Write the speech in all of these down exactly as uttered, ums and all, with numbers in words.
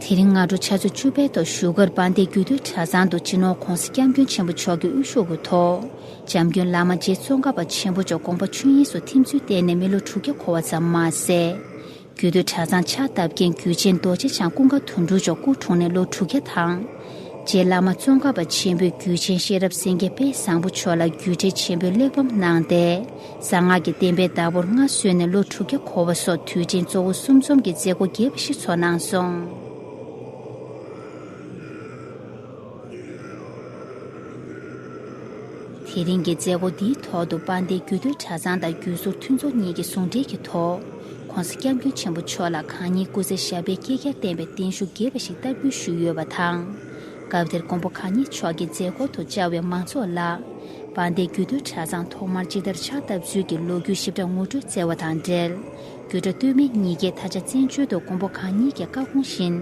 དེ་རིང་སྔ་དྲོ་ཆུ་ཚོད་བཅུ་པའི་ཐོག་བཞུགས་སྒར་དཔལ་ལྡན་རྒྱུད་སྟོད་གྲྭ་ཚང་དུ་སྤྱི་ནོར་༧གོང་ས་༧སྐྱབས་མགོན་ཆེན་པོ་མཆོག་གི་དབུ་བཞུགས་ཀྱི་ཐོག་འཇམ་མགོན་བླ་མ་རྗེ་ཙོང་ཁ་པ་ཆེན་པོ་མཆོག་དགོངས་པ་ཆོས་དབྱིངས་སུ་ཐིམ་ཚུལ་བརྟེན་ནས་མི་ལོ་དྲུག་བརྒྱ་འཁོར་བ་ཙམ་མ་ཟད། རྒྱུད་སྟོད་གྲྭ་ཚང་ཕྱག་བཏབ་མཁན་རྒྱུད་ཆེན་རྡོ་རྗེ་འཆང་ཀུན་དགའ་དོན་གྲུབ་མཆོག་སྐུ་འཁྲུངས་ནས་ལོ་དྲུག་བརྒྱ་དང་། རྗེ་བླ་མ་ཙོང་ཁ་པ་ཆེན་པོས་རྒྱུད་ཆེན་ཤེས་རབ་སེང་གེ་དཔལ་བཟང་པོ་མཆོག་ལ་རྒྱུད་འགྲེལ་ཆེན་པོའི་གླེགས་བམ་གནང་སྟེ། གསང་སྔགས་ཀྱི་བསྟན་པའི་བདག་པོར་མངའ་གསོལ་ནས་ལོ་དྲུག་བརྒྱ་འཁོར་བ་སོགས་དུས་དྲན་གཙོ་བོ་གསུམ་འཛོམས་ཀྱི་མཛད་སྒོ་རྒྱས་པ་ཞིག་ཚོགས་གནང་སོང་། དེ་རིང་གི་མཛད་སྒོ་འདིའི་ཐོག་ཏུ་དཔལ་ལྡན་རྒྱུད་སྟོད་གྲྭ་ཚང་དང་རྒྱུད་ཟུར་མཐུན་ཚོགས་གཉིས་ཀྱི་ཟུང་འབྲེལ་གྱི་ཐོག་༧གོང་ས་༧སྐྱབས་མགོན་ཆེན་པོ་མཆོག་ལ་གང་ཉིད་སྐུ་ཚེ་ཞབས་པད་བསྐལ་བརྒྱར་བརྟན་པའི་བརྟན་བཞུགས་རྒྱས་པ་ཞིག་བསྟར་འབུལ་ཞུས་ཡོད་པ་དང་། སྐབས་དེར་མགོན་པོ་གང་ཉིད་མཆོག་གིས་མཛད་སྒོ་དུ་བཅར་བའི་མང་ཚོགས་ལ། དཔལ་ལྡན་རྒྱུད་སྟོད་གྲྭ་ཚང་ཐོག་མར་ཇི་ལྟར་ཕྱག་བཏབ་ཚུལ་གྱི་ལོ་རྒྱུས་ཞིབ་ཕྲ་ངོ་སྤྲོད་བསྩལ་བ་དང་འབྲེལ། རྒྱུད་གྲྭ་སྟོད་སྨད་གཉིས་ཀས་ད་ཆ་བཙན་བྱོལ་དུ་མགོན་པོ་གང་ཉིད་ཀྱི་བཀའ་དགོངས་བཞིན།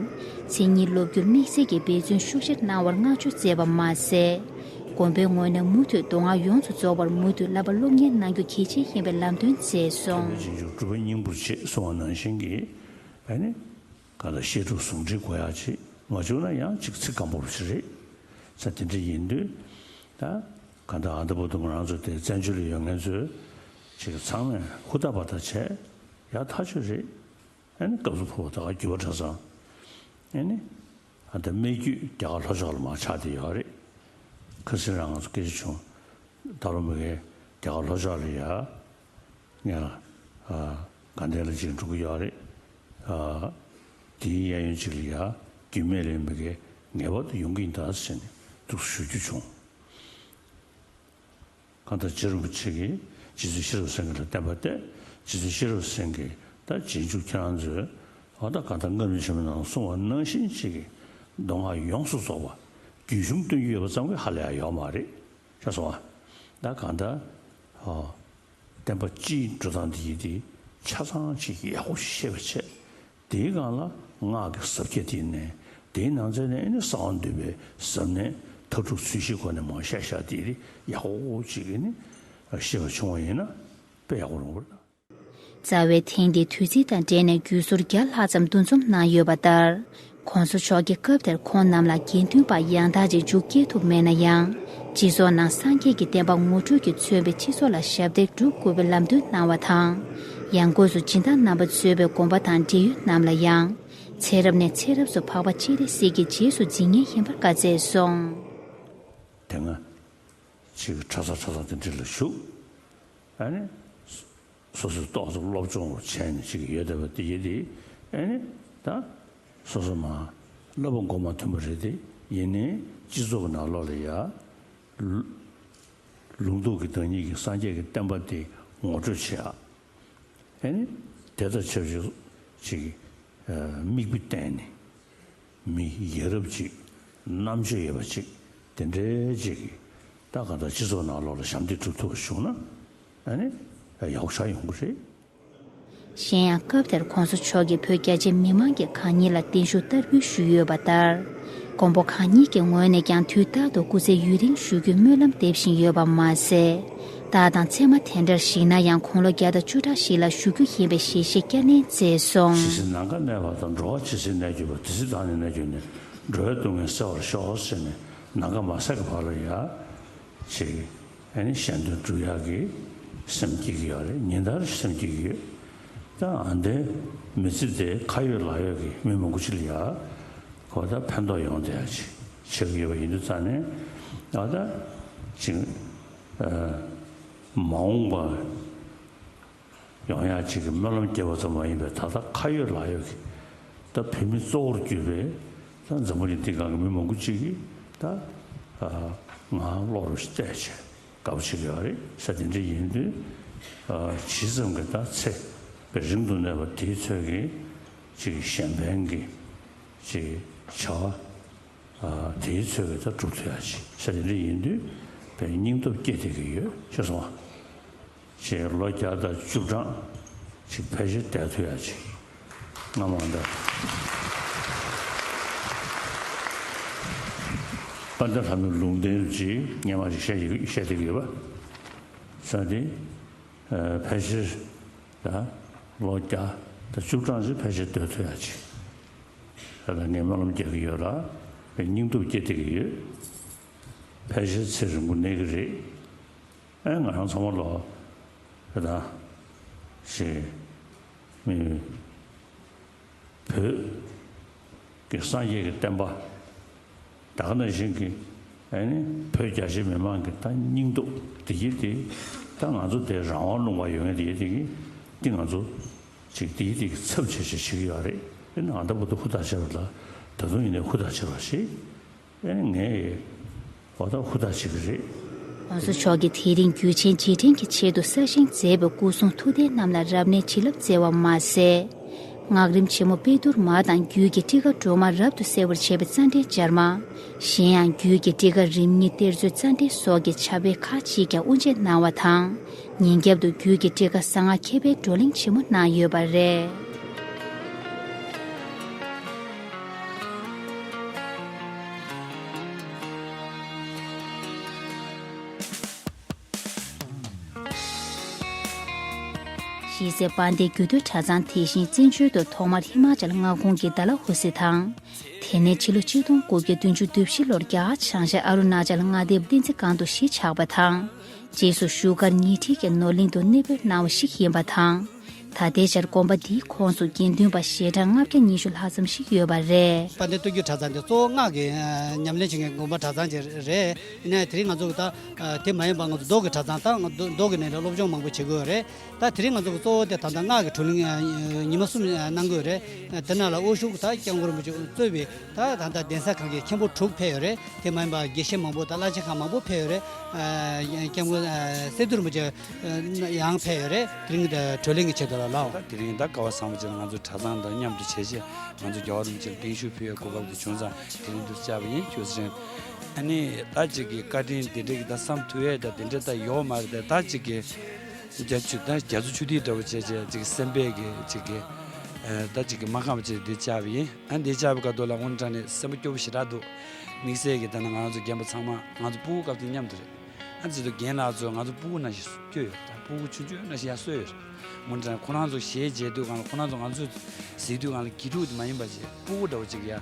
མཚན་ཉིད་སློབ་བསྒྱུར་དམིགས་བསལ་གྱི་འབད་བརྩོན་ཤུགས་ཆེར་གནང་བར་བསྔགས་བརྗོད་མཛད་པ་མ་ཟད། དགོན་པའི་ངོས་ནས་མུ་མཐུད་མདོ་སྔགས་ཡོངས་སུ་རྫོགས་པར་མུ་མཐུད་བསླབ་པ་སློབ་གཉེར་གནང་རྒྱུ་གལ་ཆེན་ཡིན་པའི་ལམ་སྟོན་མཛད་སོང་། རྗེས་འཇུག་སྒྲུབ་པ་སྙིང་པོར་བྱེད་གསུངས་པ་ནང་བཞིན་གྱི། ཨ་ནི། གང་ལྟར་བཤད་སྒྲུབ་ཟུང་འབྲེལ་དགོས་ཡག་ཅིག་མ་བྱུང་ན་ཡང་ཅིག་ཚིག་སྐམ་པོ་ཞིག་རེད། ས་དེ་འདྲ་ཡིན་དུས། ད། གང་ལྟར་ཨ་ད་བར་དུ་ང་རང་ཚོ་དེ་བཙན་བྱོལ་ལ་ཡོད་མཁན་ཚོས་ཅིག་ཚང་མས་ཧུར་ཐག་བར་ཐག་བྱས་ཡག་ཐག་ཆོད་རེད། ཨ་ནི་སྐབས་སུ་བབ་པ་ད་ག་རྒྱུད་པ་གྲྭ་ཚང་། ཨ་ནི། ཨ་ད་སྨད་རྒྱུད་རྒྱ་གར་ལྷོ་ཕྱོགས་ལ་མར་ཆགས་བསྡད་ཡོད་རེད། ཁ་སང་རང་ང་ཚོ་སྐད་ཆ་བྱུང་། ད་རུང་མི་གའི་རྒྱ་གར་ལྷོ་ཕྱོགས་ལ་ཡ། ངས་ལ། ཨ། དགའ་ལྡན་ལ་ཅིག་འགྲོ་གི་ཡོད་རེད། ཨ། དེའི་གཡས་གཡོན་ཅིག་ལ་ཡ། རྒྱུད་སྨད་ལ་མི་གའི་ངེས་པར་དུ་ཡོང་གི་ཡིན་ད་ཟེར་ནས་འདུག་ཞུ་རྒྱུ་བྱུང་། གང་ལྟར་རྗེ་རིན་པོ་ཆེ་གིས་རྗེ་བཙུན་ཤེས་རབ་སེང་གེ་ལ་བསྟན་པ་གཏད། རྗེ་བཙུན་ཤེས་རབ་སེང་གེས་ད་རྗེས་འཇུག་ཁྱེད་རང་ཚོས་ཨ་ད་གང་ལྟར་སྔར་བྱོན་ཆེན་པོ་རྣམས་གསུངས་པ་ནང་བཞིན་ཅིག་གི་མདོ་སྔགས་ཡོངས་སུ་རྫོགས་པ་རྒྱུན་གཞུང་སྟོན་རྒྱུ་ཡོད་པ་ཙམ་གྱིས་ཧ་ལས་ཡ་ཡོད་མ་རེད། ཤེས་སོང་ཨ། ད་གང་ལྟར་ཨ་བསྟན་པ་སྤྱིའི་འགྲོ་སྟངས་འདི་ཡིན་ཏེ་ཆ་ཚང་ཅིག་ཡག་པོ་ཤེས་པ་བྱས། དེའི་སྒང་ལ་སྔགས་ཀྱི་ཟབ་ཁྱད་དེ་ནས་དེའི་ནང་ཚན་ནས་ཨ་ནི་གསང་བ་འདུས་པའི་ཟབ་གནད་མཐའ་དྲུག་ཚུལ་བཞིའི་སྒོ་ནས་མར་བཤད་བཞག་དེ་ཡག་པོ་ཅིག་ཨ་ནི་ཤེས་པ་བྱུང་བ་ཡིན་ན་དཔེ་ཡག་པོ་རེད། རྩ་བའི་ཐེངས་འདིའི་དུས་ཚིགས་དང་འབྲེལ་ནས་རྒྱུད་ཟུར་བརྒྱ་ལྷག་ཙམ་འདུ་འཛོམས་གནང་ཡོད་པ་ལྟར། ༸གོང་ས་མཆོག་གིས་སྐབས་དེར་ཁོང་རྣམས་ལ་དགེ་འདུན་པ་ཡང་དག་ཅིག་འཇུག་སྐྱེལ་ཐུབ་མེད་ན་ཡང་། སྤྱི་ཚོགས་ནང་སངས་རྒྱས་ཀྱི་བསྟན་པ་ངོ་སྤྲོད་ཀྱིས་མཚོན་པའི་སྤྱི་ཚོགས་ལ་ཞབས་འདེགས་སྒྲུབ་དགོས་པའི་ལམ་སྟོན་གནང་བ་དང་། ཡང་སྒོས་སུ་སྦྱིན་བདག་རྣམ་པ་གཙོས་པའི་དགོན་པ་དང་འབྲེལ་ཡོད་རྣམས་ལ་ཡང་། ཚེ་རབས་ནས་ཚེ་རབས་སུ་འཕགས་པ་སྤྱན་རས་གཟིགས་ཀྱི་རྗེས་སུ་འཛིན་མཁན་ཡིན་པར་བཀའ་སྩལ་སོང་། དེ་སྔ་ཅིག་གྲྭ་ས་གྲྭ་ས་དེ་འདྲ་ལ་བཞུགས། ཨ་ནི། སོ་སོའི་ཏོག་ཙམ་སློབ་སྦྱོང་བྱས་ནས་ཅིག་ཡོད་བསྡད་པ་དེ་ཡིན་དེ། ཨ་ནི། ད། སོ་སོ་མ། བསླབ་པ་མགོ་མ་ཐོན་པ་རེད་དེ། ཡིན་ནའི་སྤྱི་ཚོགས་ཀྱི་ནང་ལོགས་ལ་ཡ། ལུ། ལུང་རྟོགས་ཀྱི་བདག་ཉིད་ཀྱི་སངས་རྒྱས་ཀྱི་བསྟན་པ་དེ་ངོ་སྤྲོད་བྱེད་ཡ། ཨ་ནི། དེ་དང་ཆབས་ཅིག་ཅིག་ཨ། མིག་དཔེ་བསྟན་ནས། མི་ཡ་རབས་ཅིག་རྣམ་དཔྱོད་ཡོད་པ་ཅིག་དེ་འདྲའི་ཅིག་གིས་ད་གང་ལྟར་སྤྱི་ཚོགས་ནང་ལོགས་ལ་ཞབས་འདེགས་སྒྲུབ་ཐུབ་པ་བྱུང་ན། ཨ་ནི། ཡག་པོ་ཆགས་ཡོང་གི་རེད། གཞན་ཡང་སྐབས་དེར་༸གོང་ས་མཆོག་གིས་བོད་རྒྱ་ཆེ་མི་མང་གིས་གང་ཉིད་ལ་བརྟན་བཞུགས་བསྟར་འབུལ་ཞུས་ཡོད་པ་ལྟར། མགོན་པོ་གང་ཉིད་ཀྱི་ངོས་ནས་ཀྱང་དུས་རྟག་ཏུ་སྐུ་ཚེ་ཡུན་རིང་བཞུགས་རྒྱུའི་སྨོན་ལམ་འདེབས་བཞིན་ཡོད་པ་མ་ཟད། རྟགས་དང་མཚན་མ་དེ་འདྲར་གཞིགས་ན་ཡང་དགུང་ལོ་བརྒྱ་དང་བཅུ་ཕྲག་ཞིག་ལ་བཞུགས་རྒྱུ་ཡིན་པའི་ཞལ་བཞེས་བསྐྱར་ནན་མཛད་སོང་། ཇི་སྲིད་ནམ་མཁའ་གནས་པ་དང་། འགྲོ་བ་ཇི་སྲིད་གནས་གྱུར་པ། དེ་སྲིད་བདག་ནི་གནས་གྱུར་ནས། འགྲོ་བའི་སྡུག་བསྔལ་སེལ་བར་ཤོག་ཟེར་ནས་ནམ་མཁའ་མ་ཟད་ཀྱི་བར་ལ་ཡ། ཅིག་ཨ་ནི་གཞན་དོན་སྒྲུབ་ཡག་གི་སེམས་སྐྱེ་གི་ཡོད་རེད། ཉིན་ལྟར་སེམས་སྐྱེ་གི་ཡོད། ད་ཨ་འདའི་མི་ཚེ་དེ་ཁ་ཡོད་ལག་ཡོད་ཀྱི་མི་མང་པོ་ཅིག་ལ་ཡ། གོ་ད་ཕན་ཐོགས་ཡོང་བསྡད་ཡག་ཅིག་བྱེད་ཀྱི་ཡོད་པ་ཡིན་དུས་ཙང་ནས། ཨ་ད་ཅིག་ཨ། མ་འོངས་པ་ཡོང་ཡག་ཅིག་གི་སྨོན་ལམ་སྐྱེ་བ་ཙམ་མ་ཡིན་པའི་ད་ལྟ་ཁ་ཡོད་ལག་ཡོད་ཀྱི་ད་བོད་མི་གཙོ་བོར་གྱུར་པའི་ད་འཛམ་བུ་གླིང་འདི་སྒང་གི་མི་མང་པོ་ཅིག་གིས་ད་ང་བློ་རུ་བལྟས་བྱས་དགའ་པོ་བྱེད་ཀྱི་ཡོད་རེད་ཟེར། དེ་འདྲ་ཡིན་དུས་ཇི་ཙམ་གྱི་ད་ཚེ་རིང་དུ་གནས་པ་དེའི་ཚོད་ཀྱི་ཅིག་གཞན་ཕན་གྱི་ཅིག་བྱ་བ། ཨ། དེའི་ཚོད་ཀྱི་ད་སྒྲུབ་ཐུབ་ཡག་ཅིག་ཟེར་དེ་འདྲ་ཡིན་དུས་དཔེ་སྙིང་སྟོབས་སྐྱེ་བསྡད་ཀྱི་ཡོད། ཤེས་སོང་ཨ། ཅེས་ལོ་བརྒྱ་དང་བཅུ་གྲངས་ཅིག་ཕལ་ཆེར་བསྡད་ཐུབ་ཡག་ཅིག་སྔ་མ་འདྲ། དཔལ་ལྡན་ལྷ་མོའི་ལུང་བསྟན་ཅིག་སྔ་མ་ཅིག་བཤད་ཀྱི་བཤད་བསྡད་ཀྱི་ཡོད་པ་ས་དེ། ཨ། ཕལ་ཆེར་ད་ལོ་བརྒྱ་དང་བཅུ་གྲངས་ཅིག་ཕལ་ཆེར་སྡོད་ཐུབ་ཡག་ཅིག་ད་ལྟ་ངས་སྨོན་ལམ་རྒྱག་གི་ཡོད་ལ། སྙིང་སྟོབས་སྐྱེ་བསྡད་ཀྱི་ཡོད། ཕལ་ཆེར་ཚེ་རིང་པོ་གནས་ཀྱི་རེད། ཨེ་ང་རང་ཚང་མ་ལོ། ད་ལྟ་ཞེས་མི་བོད་ཀྱི་སངས་རྒྱས་ཀྱི་བསྟན་པ། ད་ག་ནང་བཞིན་གྱི་ཨ་ནི་བོད་རྒྱ་ཆེ་མི་མང་གི་ད་སྙིང་སྟོབས་དེ་གྱིས་དེ། ད་ང་ཚོ་དེ་རང་དབང་ལུང་པ་ཡོད་མཁན་དེ་གྱིས་དེ་གི་དེ་ང་ཚོ་ཅིག་དེ་གྱིས་དེ་གི་ཚབ་བྱེད་བྱེད་བྱེད་ཀྱི་ཡོད་རེད། ཨ་ནི་ཨ་ད་བར་དུ་ཧུར་ཐག་བྱས་པ་ལ་ད་དུང་ཡིན་ནའི་ཧུར་ཐག་བྱེད་རོགས་ཞེས། ཨ་ནི་ངས་འོ་ད་ཧུར་ཐག་བྱེད་ཀྱི་རེད། ༸གོང་ས་མཆོག་གིས་དེ་རིང་རྒྱུ་ཆེན་རྗེས་དྲན་གྱི་ཆེད་དུ་གསར་བཞེངས་མཛད་པའི་སྐུ་གསུང་ཐུགས་རྟེན་རྣམས་ལ་རབ་གནས་བྱིན་རླབས་སྩལ་བ་མ་ཟད། སྔགས་རིམ་ཆེན་མོ་དཔེ་བསྡུར་མ་དང་རྒྱུད་ཀྱི་ཊཱི་ཀ་སྒྲོལ་མ་རབ་ཏུ་གསལ་བར་བྱེད་པའི་ཙཱ་འགྲེལ་སྦྱར་མ། གཞན་ཡང་རྒྱུད་ཀྱི་ཊཱི་ཀ་རིམ་གཉིས་གཏེར་མཛོད་ཙཱ་འགྲེལ་སོགས་ཀྱི་ཕྱག་དཔེ་ཁག་ཅིག་ཀྱང་དབུ་འབྱེད་གནང་བ་དང་། ཉིན་རྒྱབ་ཏུ་རྒྱུད་ཀྱི་ཊཱི་ཀ་གསང་སྔགས་མཁས་པའི་བགྲོ་གླེང་ཆེན་མོ་གནང་ཡོད་པ་རེད། གཞིས་རྩེ་དཔལ་ལྡན་རྒྱུད་སྟོད་གྲྭ་ཚང་དེ་བཞིན་བཙན་བྱོལ་དུ་ཐོག་མར་ཧི་མ་ཅལ་མངའ་ཁོངས་ཀྱི་ཌལ་ཧོ་སི་དང་། དེ་ནས་ཕྱི་ལོ་ཆིག་སྟོང་དགུ་བརྒྱ་བདུན་ཅུ་དོན་བཞི་ལོར་རྒྱ་གར་བྱང་ཤར་ཨ་རུ་ན་ཅལ་མངའ་སྡེའི་བསྟན་འཛིན་སྒང་དུ་གཞིས་ཆགས་པ་དང་། རྗེས་སུ་བཞུགས་སྒར་ཉེ་འཁྲིས་ཀྱི་ནོར་གླིང་དུ་གནས་སྤོས་གནང་བ་ཞིག་ཡིན་པ་དང་། ད་ལྟའི་ཆར་དགོན་པ་འདིའི་ཁོངས་སུ་དགེ་འདུན་པ་ཞལ་གྲངས་ལྔ་བརྒྱ་ཉི་ཤུ་ལྷག་ཙམ་ཞིག་ཡོད་པ་རེད། དཔལ་ལྡན་སྟོད་རྒྱུད་གྲྭ་ཚང་འདི་གཙོ་བོ་སྔགས་ཀྱི་ཨ་ཉམས་ལེན་བྱེད་མཁན་དགོན་པ་གྲྭ་ཚང་ཅིག་རེད། ཡིན་ནའི་དེ་རིང་ང་ཚོ་གི་ད་ཨ་དེ་མ་ཡིན་པ་ང་ཚོ་མདོ་གི་གྲྭ་ཚང་དང་མདོ་མདོ་གི་ནང་ལ་སློབ་སྦྱོང་མང་པོ་བྱེད་དགོས་རེད། ད་དེ་རིང་ང་ཚོ་གི་གཙོ་བོ་དེ་ད་ལྟ་སྔགས་ཀྱི་བགྲོ་གླེང་ཨ་ཉི་མ་གསུམ་ཨ་གནང་གི་ཡོད་རེད། དེ་ནང་ལ་དབུ་བཞུགས་ད་སྐྱབས་མགོན་རིན་པོ་ཆེ་གཙོས་པའི་ད་ད་ལྟ་གདན་ས་ཁག་གི་མཁན་པོ་དྲུག་ཕེབས་ཡོད་རེད། དེ་མ་ཡིན་པ་དགེ་བཤེས་མང་པོ་དང་བླ་ཆེན་ཁག་མང་པོ་ཕེབས་ཡོད་རེད། ཨ་སྐྱབས་མགོན་ཨ་སེ་འབྲས་རིན་པོ་ཆེ་ཨ་ཡང་ཕེབས་ཡོད་རེད། དེ་རིང་གི་བགྲོ་གླེང་གི་ཆེད་དུ་ལ་ལགས། ད་དེ་རིང་ད་སྐལ་བ་བཟང་པོ་ཅིག་ལ་ང་ཚོ་གྲྭ་ཚང་དང་མཉམ་དུ་བྱས་རྗེས་ང་ཚོ་རྒྱལ་བ་རིན་པོ་ཆེ་ལ་བརྟན་བཞུགས་ཕུལ་བའི་གོ་སྐབས་དེ་བྱུང་ཙང་དེ་རིང་འདིར་བཅར་བ་ཡིན། ཁྱོད་ཚོ་ཨ་ནི་ད་ཅིག་གི་བཀའ་དྲིན་དེ་འདྲ་གི་ད་བསམ་ཐུབ་ཡས་ད་དེ་འདྲ་ད་ཡོད་མ་རེད། ད་ད་ཅིག་གི་རྒྱ་ཆུ་ད་རྒྱ་མཚོ་ཆུ་ཐིགས་འདྲ་བོ་བྱས་བྱས་ཅིག་སེམས་པས་གི་ཅིག་གི་ཨ་ད་ཅིག་གི་མ་ཁམས་ཅིག་འདིར་བཅར་བ་ཡིན། ཨ་འདིར་བཅར་བའི་སྐབས་དུ་ལ་དངོས་གནས་དྲང་གནས་སེམས་པ་སྐྱོ་པོ་ཞེ་དྲག་འདུག་དམིགས་བསལ་གྱི་ད་ནི་ང་རང་ཚོ་རྒན་པ་ཚང་མ་ང་ཚོ་སྤུ་གུ་སྐབས་དེ་མཉམ་དུ་རེད། ཨ་ཙི་ཏུ་རྒན་ལགས་ཚོ་ང་ཚོ་སྤུ་གུ་ནང་བཞིན་སྐྱོ་ཡོད། ད་སྤུ་གུ་ཆུང་ཆུང་ནང་བཞིན་ཡར་གསོས་ཡོད་རེད། དངོས་གནས་ཁོ་རང་ཚོ་གཞས་མཇལ་དུས་སྒང་ལ་ཁོ་རང་ཚོ་ང་ཚོ་གཟིགས་དུས་སྒང་ལ་དགེ་ཕྲུག་དེ་མ་ཡིན་པ་བྱས་སྤུ་གུ་འདྲ་བོ་ཅིག་ཡ་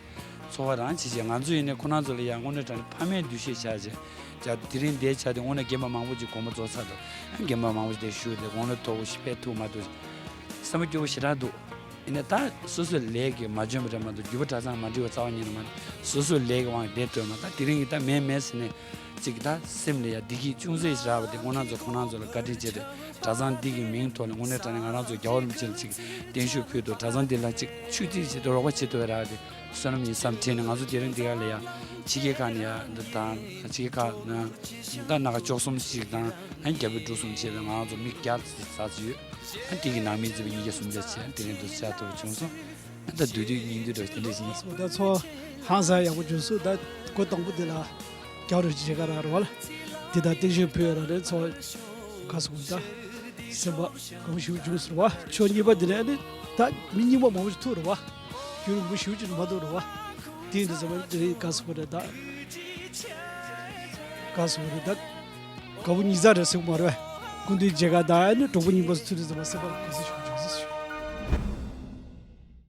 ཚོར་བ་རང་བྱེད་བྱས། ང་ཚོ་ཡིན་ནའི་ཁོ་རང་ཚོ་ལ་ཡ་དངོས་གནས་དྲང་གནས་ཕ་མའི་འདུ་ཤེས་ཆགས་བྱས། ཅག་དེ་རིང་འདིར་ཆགས་དེ་དངོས་གནས་རྒན་པ་མང་པོ་ཅིག་དགོངས་པ་རྫོགས་ཚར་འདུག་རྒན་པ་མང་པོ་ཅིག་དེ་བཞུགས་ཏེ་དགུང་ལོ་མཐོ་པོ་ཞིག་ཕེབས་ཐུབ་མ་ཐུབ་སེམས་པ་སྐྱོ་པོ་ཞེ་དྲག་འདུག་ཡིན་ནའི་ད་སོ་སོའི་ལས་ཀྱིས་མ་འཇོན་པ་རེད་མ་གཏོགས་རྒྱུད་པ་གྲྭ་ཚང་མ་འགྲིག་པ་རྩ་བ་ཉིད་ནས་མ་རེད། སོ་སོའི་ལས་ཀྱི་དབང་གིས་བསྡད་སྡོད་མ་ད་དེ་རིང་གི་ད་མེད་མེད་ཟེར་ནས་ཅིག་ད་སེམས་ལ་ཡ་བདེ་སྐྱིད་ཅུང་ཟད་ཞིག་རག་པ་དེ་དངོས་གནས་ཚོ་ཁོ་རང་ཚོ་ལ་བཀའ་དྲིན་ཆེ་རེད། གྲྭ་ཚང་འདི་གི་མིང་ཐོག་ནས་དངོས་གནས་དྲང་གནས་ང་རང་ཚོ་རྒྱལ་བ་རིན་པོ་ཆེ་ལ་ཅིག་བརྟན་བཞུགས་ཕུལ་འདུག་གྲྭ་ཚང་འདི་ལ་ཅིག་ཆུ་ཐིགས་ཅིག་ཏུ་རོགས་པ་བྱེད་ཐུབ་པ་རག་དེ་བསོད་ནམས་ཡིན་བསམ་དྲན་ནས་ང་ཚོ་དེ་རིང་འདི་ག་ལ་ཡ་ཕྱི་རྒྱལ་ཁག་ནས་ཡ་འདི་དང་ཕྱི་རྒྱལ་ཁག་ནས་ད་སྣ་ཁ་བཅུ་གསུམ་ཞིག་དང་ཨ་ནི་རྒྱ་བོད་འབྲུག་གསུམ་བྱས་པའི་ང་རང་ཚོ་མི་བརྒྱ་ཙམ་ཡོད། ཨ་དེ་གི་ནང་མི་ཚོས་ཉིས་བརྒྱ་སུམ་བརྒྱ་བྱས་དེ་རིང་འདུ་བྱ་ཐུབ་པ་བྱུང་སོང་། ཨ་ད་བསྡུས་བསྡུས་སྙིང་བསྡུས་འདྲ་དེ་འདྲ་ཞིག་ཡིན། སོ་ད་ཚོ་ཧང་སང་ཡག་པོ་བྱུང་སོང་། ད་འགོ་དང་པོ་དེ་ལ་རྒྱ་རུ་བྱེད་ག་ར་རེད་བ་ལ། དེ་ད་བརྟན་བཞུགས་ཕུལ་ཡ་ར་རེད། ཚོ་ག་སོང་ད་སེམས་པ་དགའ་པོ་ཞེ་པོ་བྱུང་སོང་བ། ཕྱོགས་གཉིས་པ་དེ་ནས་ཨ་ནི་ད་མི་རྙིང་པ་མང་པོ་ཞིག་ཐུག་རེད་བ། རྒྱུན་རིང་པོ་ཞེ་པོ་ཅིག་མ་ཐུག་རེད་བ། དེ་འདི་ཚོ་མ་དེ་རིང་ག་སོང་རེད་ད། ག་སོང་རེད་ད། དགའ་པོ་ཉིས་བརྩེགས་རེད་ཟེར་གི་མ་རེད་བས། སྐུ་མདུན་མཇལ་ཁ་དང་ཨ་ནི་གྲོགས་པོ་རྙིང་པ་ཚོ་ཐུག་དུས་ཙམ་པ་སེམས་པ་ལ་དགའ་སེམས་